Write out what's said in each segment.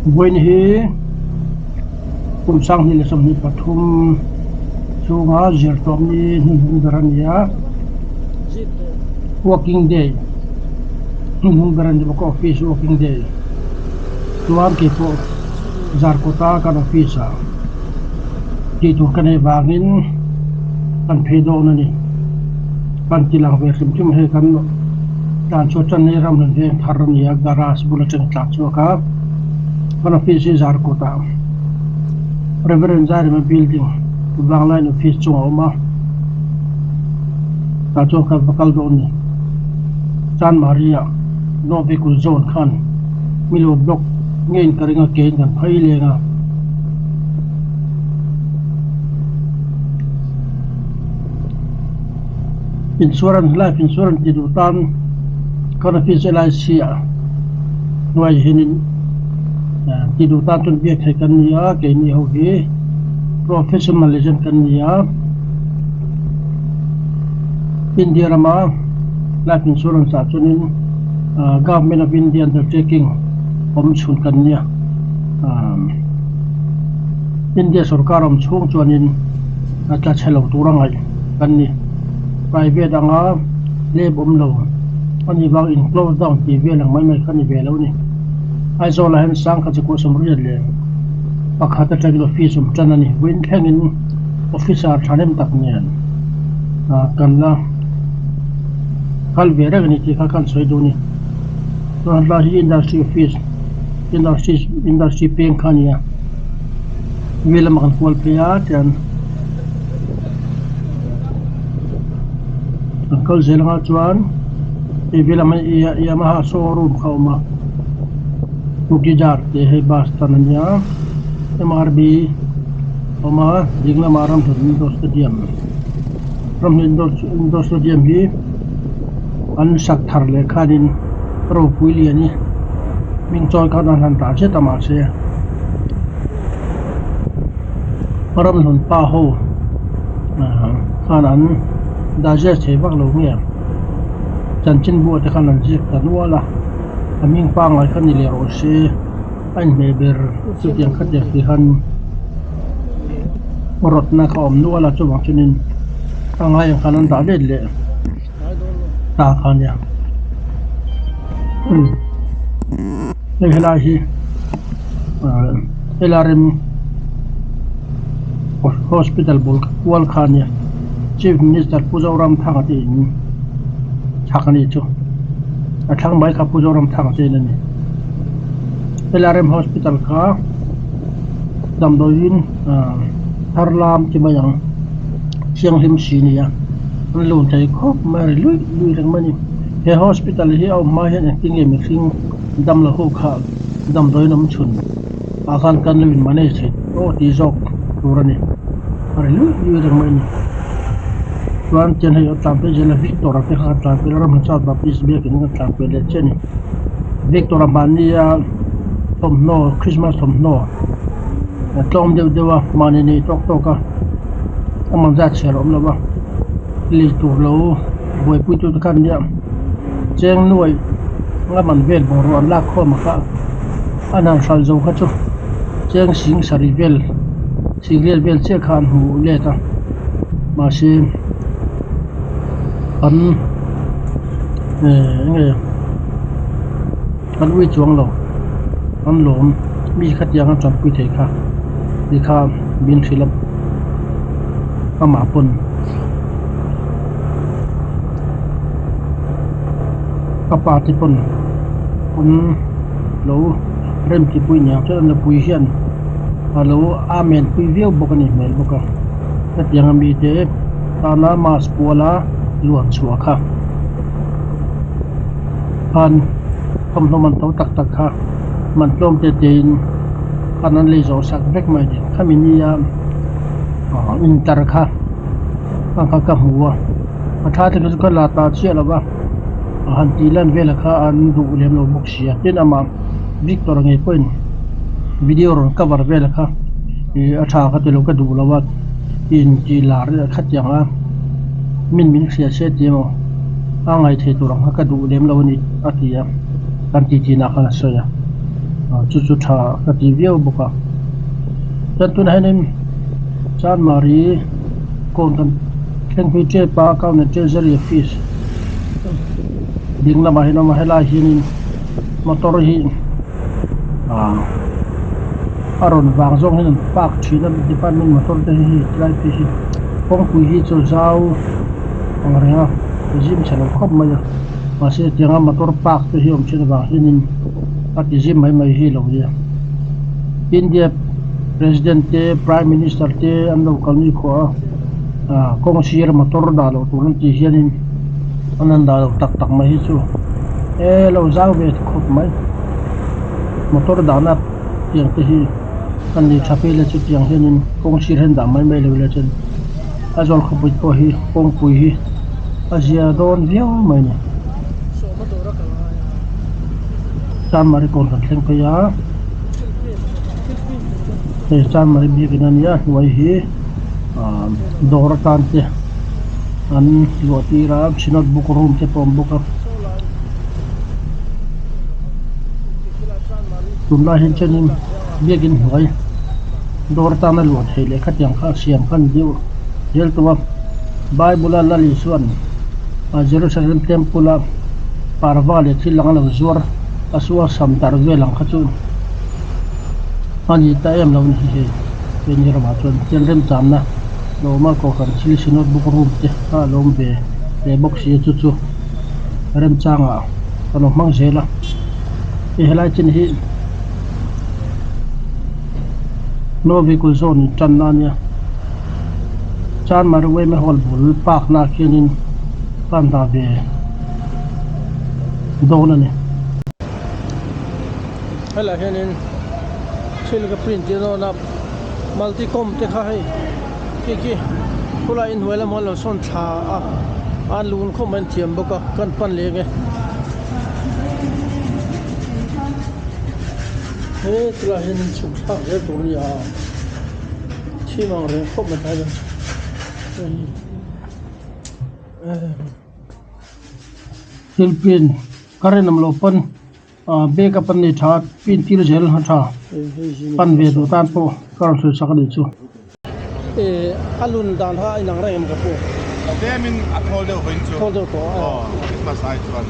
Vawiin hi kum 2023 chhunga zirtawpni hnuhnung ber a ni a, working day hnuhnung ber a ni bawk a office working day chuan keipawh Zarkawta kan office ah tih tur ka neih vangin kan phei dawn a ni. Kan ti lang ve hrim hrim a hei kan tlan chhuah tan hi ramhlun veng thar a ni a garage bul atang tlan chhuak a kan office hi Zarkawt ah Reverend Zairema building Vanglain office chungah a awm a tah chuan kan va kal dawn a ni. Chanmari ah No Vehicle Zone khan milo block ngeiin ka ring a kein kan phei leng a. Insurance life insurance tih duh tan kan office LIC ah hnuai hianin tih duh tan chuan biak theih kan ni a keini ho hi professional agent kan ni a India rama life insurance ah chuanin government of India undertaking awm chhun kan nia India sorkar awm chhung chuanin a tla chhe lo tur a ngaih kan ni. Private anga lab awm lo a nih vang in close down tih vel ang mai mai kha ni ve lo ni. Aizawl ah hian sangkhat chakua sawmriat leh pakhat atangin office awm tan a ni. Vawiin thlengin officer thahnem tak nen kan la kal ve reng a ni tih kha kan sawi duh a ni. Chuan helai hi industry office industry industry peng kha a ni a. Vei lamah kan kual phei a tian an kal zel anga chuan hei vei lamah hian Yamaha showroom kha a awm a Mukidar tih hei bus stand a nia M_R_B a awm a ding lamah Ramhlun Indoor Stadium Ramhlun Indoor Stadium hi an sak thar leh khanin ropui lian hi hming chawi khan an han dah zet a mahse. Ramhlun pa ho khan an digest thei vak lo nge chanchin buah te khan an ziak ta nual a a hming pangngai kha ni leh rawh se a inhmeh ber chutiang khatiang tih khan rawtna kha a awm nual a chuvang chuanin a ngai ang khan an dah let leh ta kha a nia hei helai hi. LRM Hospital bul kual kha a nia Chief Minister Pu Zoramthanga te in chhak a nih chu a thlang mai kha Pu Zoramthanga te in a ni LRM Hospital kha damdawiin thar lam ti mai ang thianghlim si a ni a an lun thei khawp mai a ri luih luih reng mai a ni he hospital hi a awm hma hian engtin nge mihring damlo ho kha damdawiin awm chhun ah khan kan lo in manage thei aw tih zawk tur a ni a ri luih luih reng mai a ni chuan tian hei a tlan phei zel a Victor a te kha a tlan phei a Ramhlun Baptist biakin a tlan phei leh chiah a ni Victor a mahni a thawmhnaw Christmas thawmhnaw a tlawm deuh deuh a mahni nei tawk tawk a a man zat chhiar a awm lo va lei tur lo buaipui tu te khan nia cheng nuaih nga man vel bungrua an lak khawm a kha an han hral zo kha chu cheng sing sarih vel sing riat vel chiah kha an hmu let a mahse an eh enge an ui chuang lo an lawm mi khatiang an tanpui thei kha ti kha min hrilh a amah pawn. Ka pa te pawn an lo rem ti pui niang chuan an nupui hian a lo amen pui viau bawk a nih hmel bawk a hetiang a mite tana mask kuala luan chhuah kha khan thawmhnaw man to tak tak kha man tlawm te tein khan an lei zawh sak vek mai a ni khami nia intar kha a kha ka hmu a a tha te chu ka la ta chiah lo va a han tih lan velah kha an duh lem lo bawk si a tin amah Victor ngei pawhin video rawn cover velah kha ih a tha ka ti lo ka duh lo a intih lar khatiang a min min hria se tih emaw a ngaithei tur ang kha ka duh lem lo a ni a ti a kan titi nah khan a sawi a. Chu chu tha ka ti viau bawk a. Chuan tunah hianin Chanmari kawn kan thleng phei tep a Account and Treasury Office ding lamah hian a awm a helaiah hianin motor hi ah a rawn vang zawng hian an park thin a department motor te hi tilai phei hi kawngpui hi chu zau ang reng a zim chhe lo khawp mai a mahse tianga motor park te hi awm thin avang hianin a ti zim mai mai hi lo nia India president te prime minister te an lo kal ni khawh a ah kawng sir motor dah loh tur an tih hianin an han dah loh tak tak mai hi chu e lo zau ve khawp mai motor dahna tiang te hi a ni tha phei le chutiang hianin kawng sir hian dah mai mai lo ila chuan a zawl khawpui pawh hi kawngpui hi a zia dawn viau mai a ni. Chanmari kawn kan thleng phei a hei Chanmari biakin a nia hnuai hi ah dawr atan te an luah tir a synod book room te pawh a awm bawk a tunlai hian chuanin biakin hnuai dawr atana luah theih leh khatiang kha siam kha a ni deuh zel tawh a Bible a Lal Isua'n Jerusalem temple a parva leh thil ang a lo zuar a sual sam darh vel ang kha chu a ni ta em lo a ni hi hei keini ramah chuan thil remchanna lo awm a kohhran thil synod book room te kha a lo awm ve leh bawk si a chu chu remchangah ka lo hmang zel a hei helai chin hi no vehicle zone in tanna a nia Chanmari yma hall bul park na khianin kan dah ve dawn a ni. Helaiah hianin thil ka print tir dawn a multicom te kha hei khi khi khulai inhnuai lamah an lo sawn thla a an lun khawp mai an thiam bawk a kan pan leh ang e. He tilaiah hianin chhuk thlak zel tur a ni a thim ang reng khawp mai tah hian thil print ka rinawm loh pawn ah bag a pan nei tha print tir zel a tha pan ve duh tan pawh ka rawn sawi sak a nih chu. A lun dan kha a inang reng em ka pu? Tlemin a thawl deuh vawiin chu. Thawl deuh tawh a. Aw Christmas ai chuan.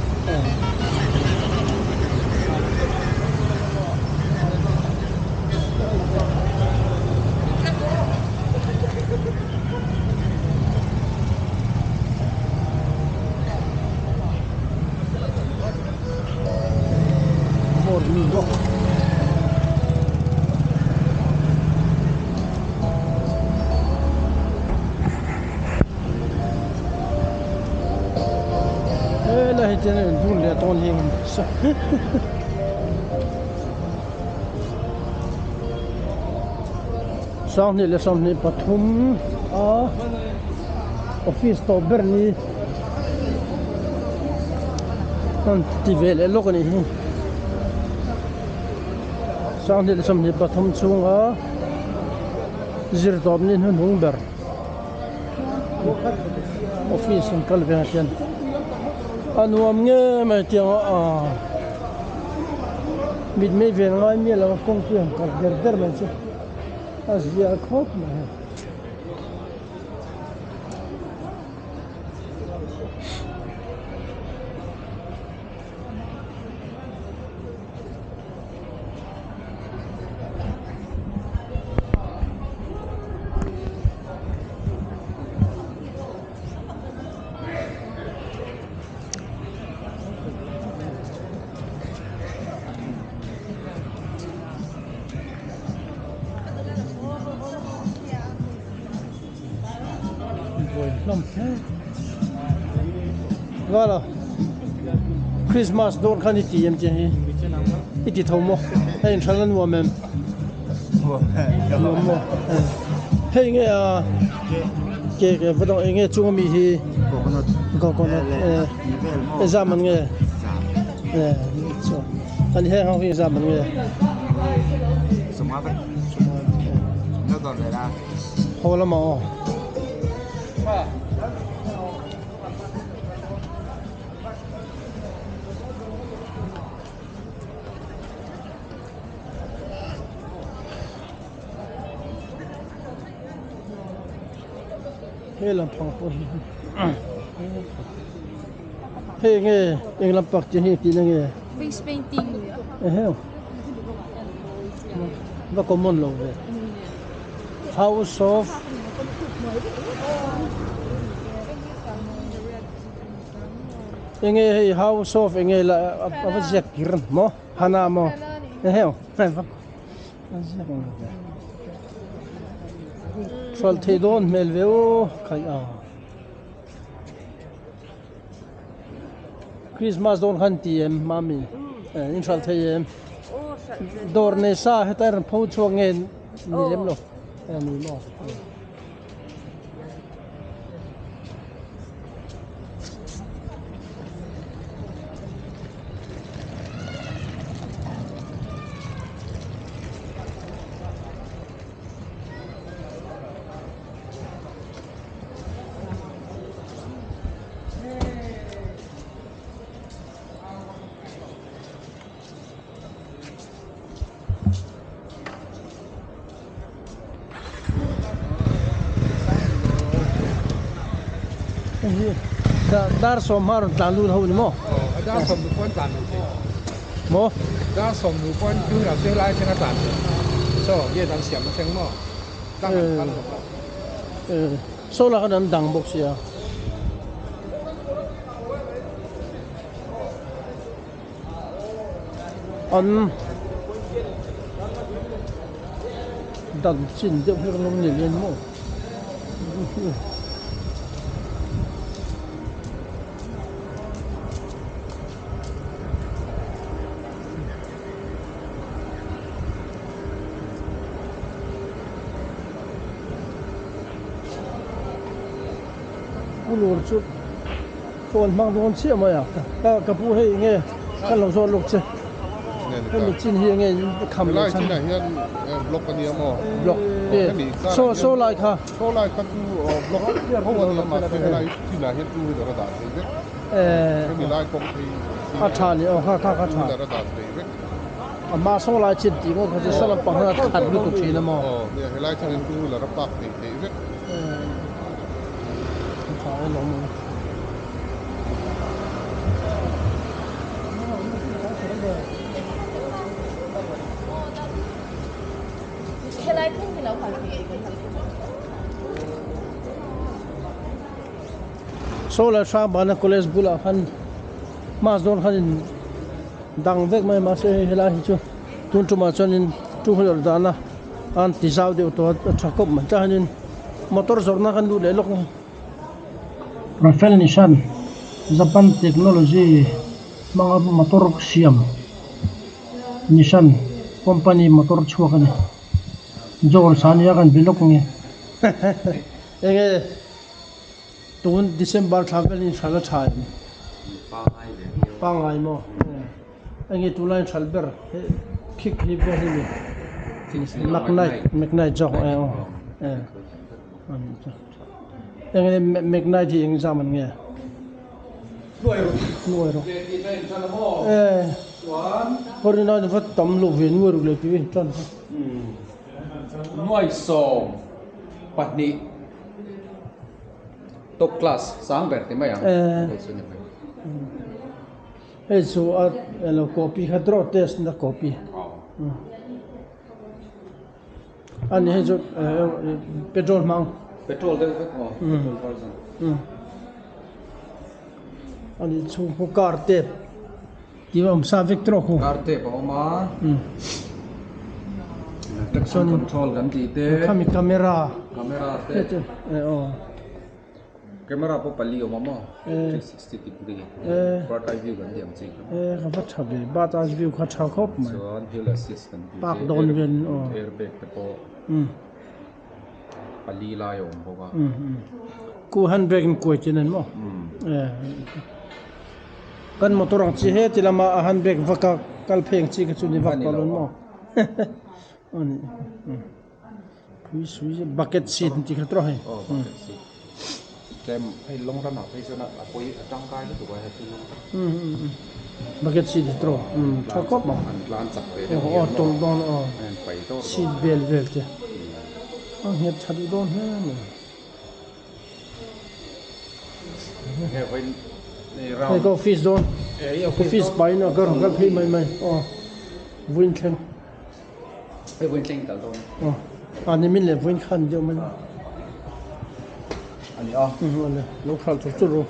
Helai hi chuan in bun leh dawn hi sanghnih leh 23 a office tawp ber ni an ti ve leh lawk a nih hi 2023 chhunga zir tawp ni hnuhnung ber office an kal ve ah hian a nuam nge mai tiang a aaa mitmei vel ngai miah lo a kawngpui han kal der der mai chu a zia khawp mai. Buai hlawm hle Vala Christmas dawn khan i ti em chiang hi i ti tho maw hei in hran a nuam em nuam maw hei nge a ke ke va dawng eng nge chung ami hi coconut coconut e zam an nge e chuan ani heng ho hi zam an nge Haw lamah aw. He lampang pawh hi hei enge eng lampang tih hi tihna nge? Face painting. Eheu va common lo ve. House of enge hei house of enge la a va ziak kir maw Hana maw eheu va A ziak ang lo ve. Hralh theih dawn hmel ve aw khaih a. Christmas dawn khan ti em mami? In hralh thei em? Dawr nei sa heta i rawn pho chhuak nge ni lem lo? Ni maw? Dar sawm hma rawn tlan lut ho ni maw? Aw, dar sawm nu pawn tlan lut thei. Maw? Dar sawm nu pawn tun ah chuan helai atang a tlan thei. Chaw gate an siam atang maw? Tlang an phal lo a. Saw lah khan an dang bawk sia. An dan chin deuh hi rawng ni lian maw Ulur chu. Phone hmang dawn chiah mai a, ka pu hei enge ka lo zawt lawk che, hemi chin hi enge in kham leh chhan. Helai chinah hian block a nia maw? Block e, saw saw lai kha. Saw lai kha chu block ho a nia mahse helai chinah hian two wheeler a dah thei vek. Hemi lai kawng phei a tha ni aw kha kha kha tha. Two wheeler a dah thei vek. Amah saw lai chin tih ngawt kha chu saw lampang hian a khat lutuk thin a maw? Aw nia helai chuan two wheeler a park thei thei vek. Tha e lawm ang. Solar hrang bana college bulah khan mask dawn khan in dang vek mai mahse hei helai hi chu tun tumah chuanin two wheeler dahna an ti zau deuh tawh a a tha khawp mai tah hianin motor zawrhna khan lut leh lawk a. Rafael Nissan Japan technology hmanga motor siam Nissan company motor chhuak a ni. Joel Sania kan be lawk nge. Enge tun December thla velin hralh a tha em? Pangngai maw? Enge tunlai in hralh ber khik hi vel hi ni Magnite Magnite zawk e aw e enge Magnite hi eng zam an nge nuai rawh e foreigner in va tam lo ve nuai rawh leh tih in tan nuai sawm pahnih top class sang ber ti mai ang hei chu ni mai. Hei chu a elo copy kha draw test na copy a ni hei chu petrol hmang petrol deuh vek aw petrol version a ni chhung khu car tape tih a awm sa vek tawk khu car tape a awm a traction control kan tih te khami camera camera te aw. Camera pawh pali a awm a maw 360 degree bird eye view kan tih ang chi kha. E ka va tha ve bird eye view kha tha khawp mai. Chuan hill assist kan tih park dawn vel aw air bag te pawh pali lai a awm bawk a. Ku hand brake in kuai chin an maw e kan motor ang chi he ti lama a hand brake vak a kal phei ang chi kha chu ni vak tawh lo maw ani. Pui sui bucket seat an tih kha tawh hei. Aw bucket seat. Tlem hei long run ah phei chuan a pawi a tangkai lutuk a heti. Bucket seat hi tawh tha khawp ang. An tlan chak ve deuh hian maw. Aw dawn aw. A in pai dawr dawr. Seat belt vel te. A nghet tha duh dawn hle mai. Hei ka office dawn office pahin a ka rawn kal phei mai mai aw vawiin thleng Hei vawiin thleng kal dawn aw a nimin leh vawiin khan deuh mai a ni a lo khalh chur chur ru.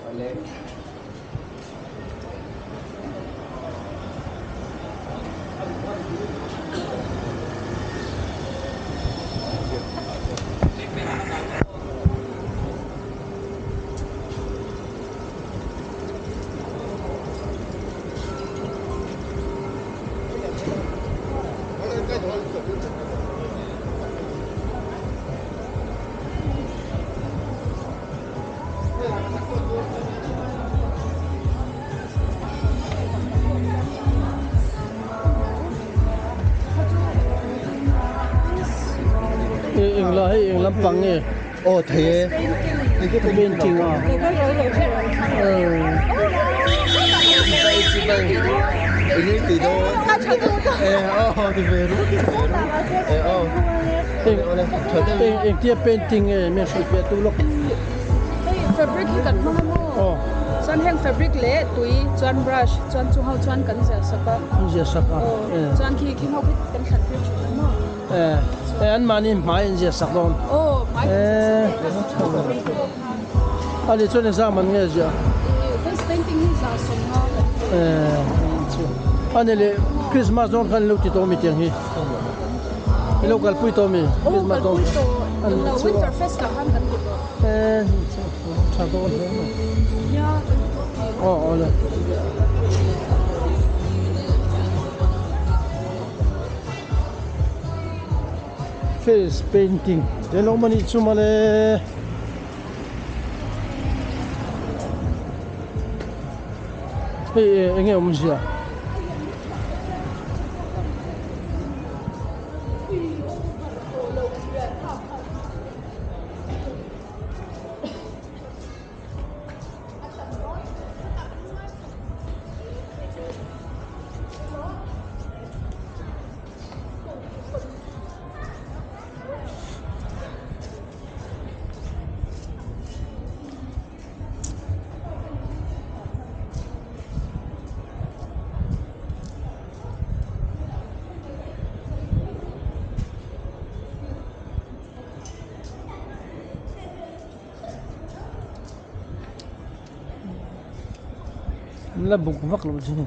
Eng la hei eng lampang nge aw thei e painting a engtia painting nge min hrilh piah tu lawk. Hei fabric hi kan hmang a maw? Aw. Chuan heng fabric leh tui chuan brush chuan chung ho chuan kan ziah sak a. An ziah sak a. Aw. Chuan khi khi ho khi kan thlan tir thin a maw? Eh an mahni hmai an ziah sak dawn. Aw hmai kan ziah sak dawn. A ni chuan exam an nge ziah? Face painting hi zah sawmnga kan ti. Eh a ni leh Christmas dawn khan ilo ti tawh mi tiang hi. Ilo kalpui tawh mi Christmas dawn. Aw kalpui tawh. Winter fest ah khan kan ti tawh. Eh tha dawn hle mai. Nia kan ti tawh. Aw aw le. Face painting te lo mani chu mawle. Hei eng nge awmzia? An la buk vak lo chin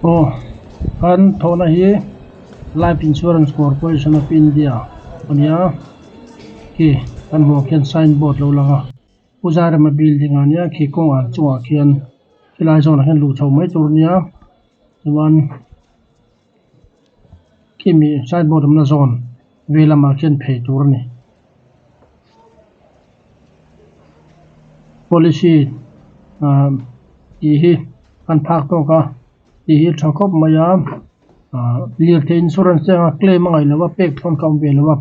aw kan thawhna hi life insurance corporation of India a nia khi kan hmuh ang khian sign board lo lang a Pu Zairema building ah nia khi kawngah chungah khian helai zawnah hian luh chho mai tur a nia chuan khimi sign board awmna zawn vei lamah khian phei tur a ni. Policy ah tih hi kan phak tawk a tih hi tha khawp mai a ah lirthei insurance te anga claim a ngaih loh a pek thawn kha a awm ve lo a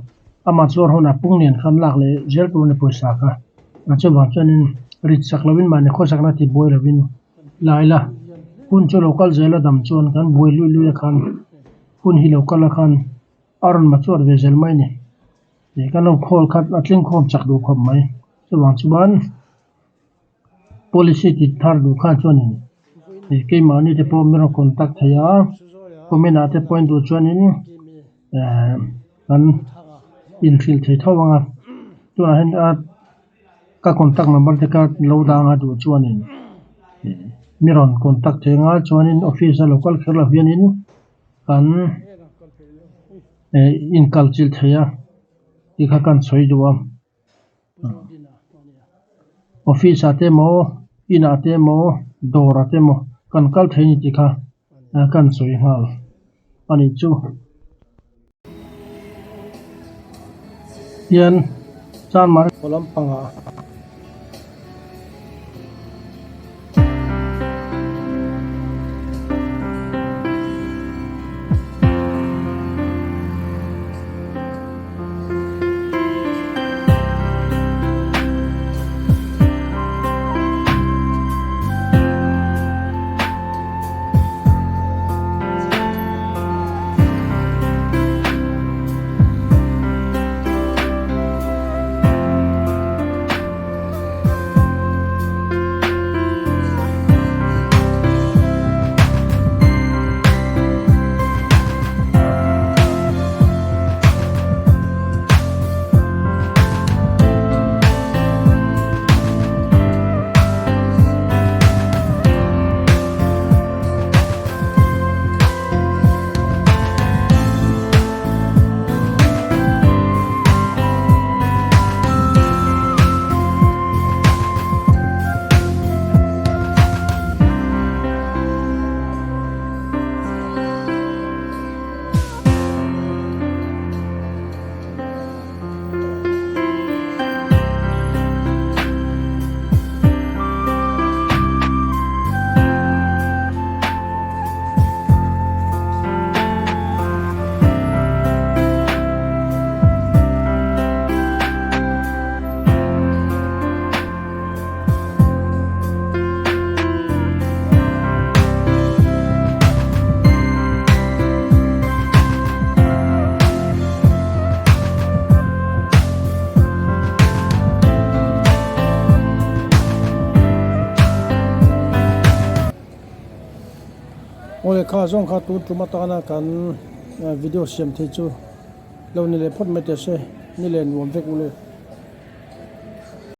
amah chuan hunah pung lian khan lak leh zel tur a ni pawisa kha a chuvang chuanin rit sak lovin mahni khawsakna ti buai lovin la ila hun chu lo kal zel a dam chuan kan buai luih luih a khan hun hi lo kal a khan a rawn ma chuat ve zel mai a ni. Ih kan lo khawl khat a tling khawm chak duh khawp mai chuvang chuan policy tih thar duh khan chuanin ih keimahni te pawh min rawn contact thei a comment ah te pawh en duh chuanin ehh kan inhrilh thei tho ang a tunah hian a ka contact number te kha lo dang a duh chuanin ih mi rawn contact thei ang a chuanin office a lo kal kher lo hianin kan. Eh inkal chilh thei a tih kha kan sawi duh a office ah te emaw inah te emaw dawr ah te emaw kan kal thei a ni tih kha kan sawi nghal a nih chu. Hian chanmar lampangah. Aw le kha zawng kha tun tum atana kan video siam thei chu lo ni leh phawt mai teh se ni leh nuam vek u le.